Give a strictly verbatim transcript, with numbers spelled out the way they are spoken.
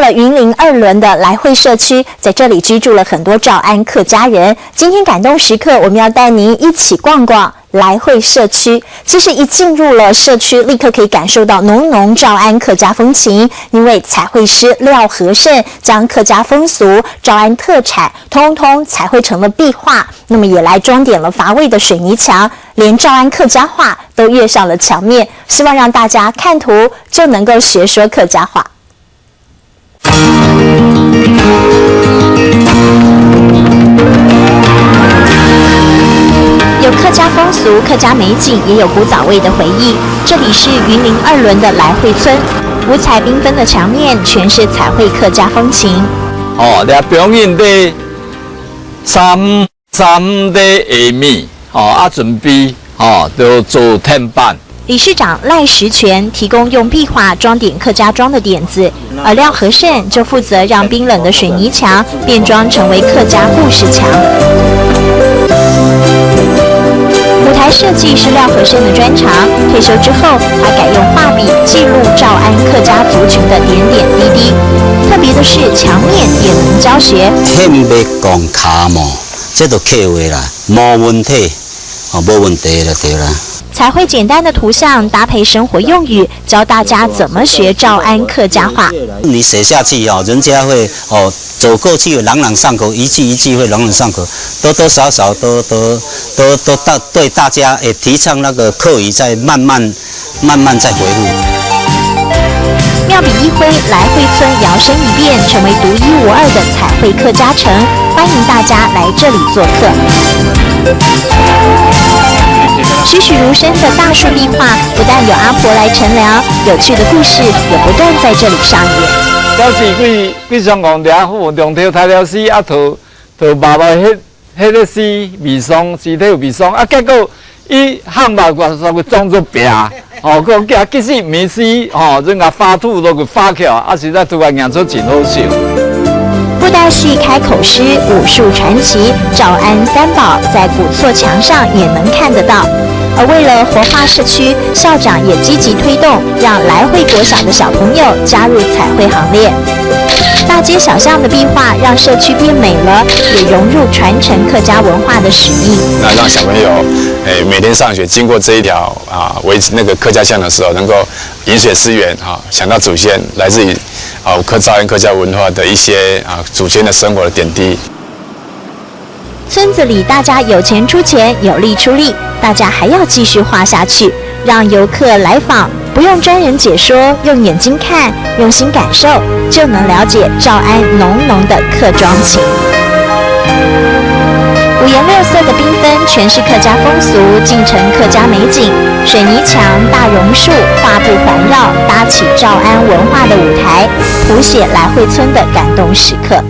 了云林二轮的来会社区，在这里居住了很多詔安客家人。今天感动时刻，我们要带您一起逛逛来会社区。其实一进入了社区，立刻可以感受到浓浓詔安客家风情，因为彩绘师廖和胜将客家风俗、詔安特产，通通彩绘成了壁画，那么也来装点了乏味的水泥墙，连詔安客家话都跃上了墙面，希望让大家看图就能够学说客家话。有客家风俗、客家美景，也有古早味的回忆。这里是云林二轮的来会村，五彩缤纷的墙面全是彩绘客家风情。哦，你表演的三三个下面，哦，啊，准备，哦，都做天板。理事长赖石泉提供用壁画装点客家庄的点子，而廖和胜就负责让冰冷的水泥墙变装成为客家故事墙。舞台设计是廖和胜的专长，退休之后，他改用画笔记录詔安客家族群的点点滴滴。特别的是，墙面也能教学。天欲光卡嘛，这都客话啦，无问题，哦，无问题了，对啦。彩绘简单的图像搭配生活用语，教大家怎么学詔安客家话。你写下去哦，人家会哦走过去朗朗上口，一句一句会朗朗上口，多多少少都都都都大对大家诶提倡那个客语在慢慢慢慢在回复。妙笔一挥，来会村摇身一变，成为独一无二的彩绘客家城。欢迎大家来这里做客。栩栩如生的大树壁画，不但有阿婆来乘凉，有趣的故事也不断在这里上演。表示非非常讲了好，两条大了死啊，头头爸爸迄迄个死未爽，尸体未爽啊，结果伊行吧，个个装作病。 哦，个个其实毋係，哦，人家畫圖都个畫橋，啊，實在圖案演出真好笑。布袋戏、开口诗、武术传奇、詔安三宝在古厝墙上也能看得到。而为了活化社区，校长也积极推动，让来会国小的小朋友加入彩绘行列。大街小巷的壁画让社区变美了，也融入传承客家文化的使命。那让小朋友，诶，每天上学经过这一条啊，围那个客家巷的时候，能够饮水思源啊，想到祖先，来自于啊客詔安客家文化的一些啊祖先的生活的点滴。村子里大家有钱出钱，有力出力，大家还要继续画下去，让游客来访不用专人解说，用眼睛看，用心感受，就能了解詔安浓浓的客庄情。五颜六色的缤纷，全是客家风俗，尽成客家美景。水泥墙、大榕树、画布环绕，搭起詔安文化的舞台，谱写来会村的感动时刻。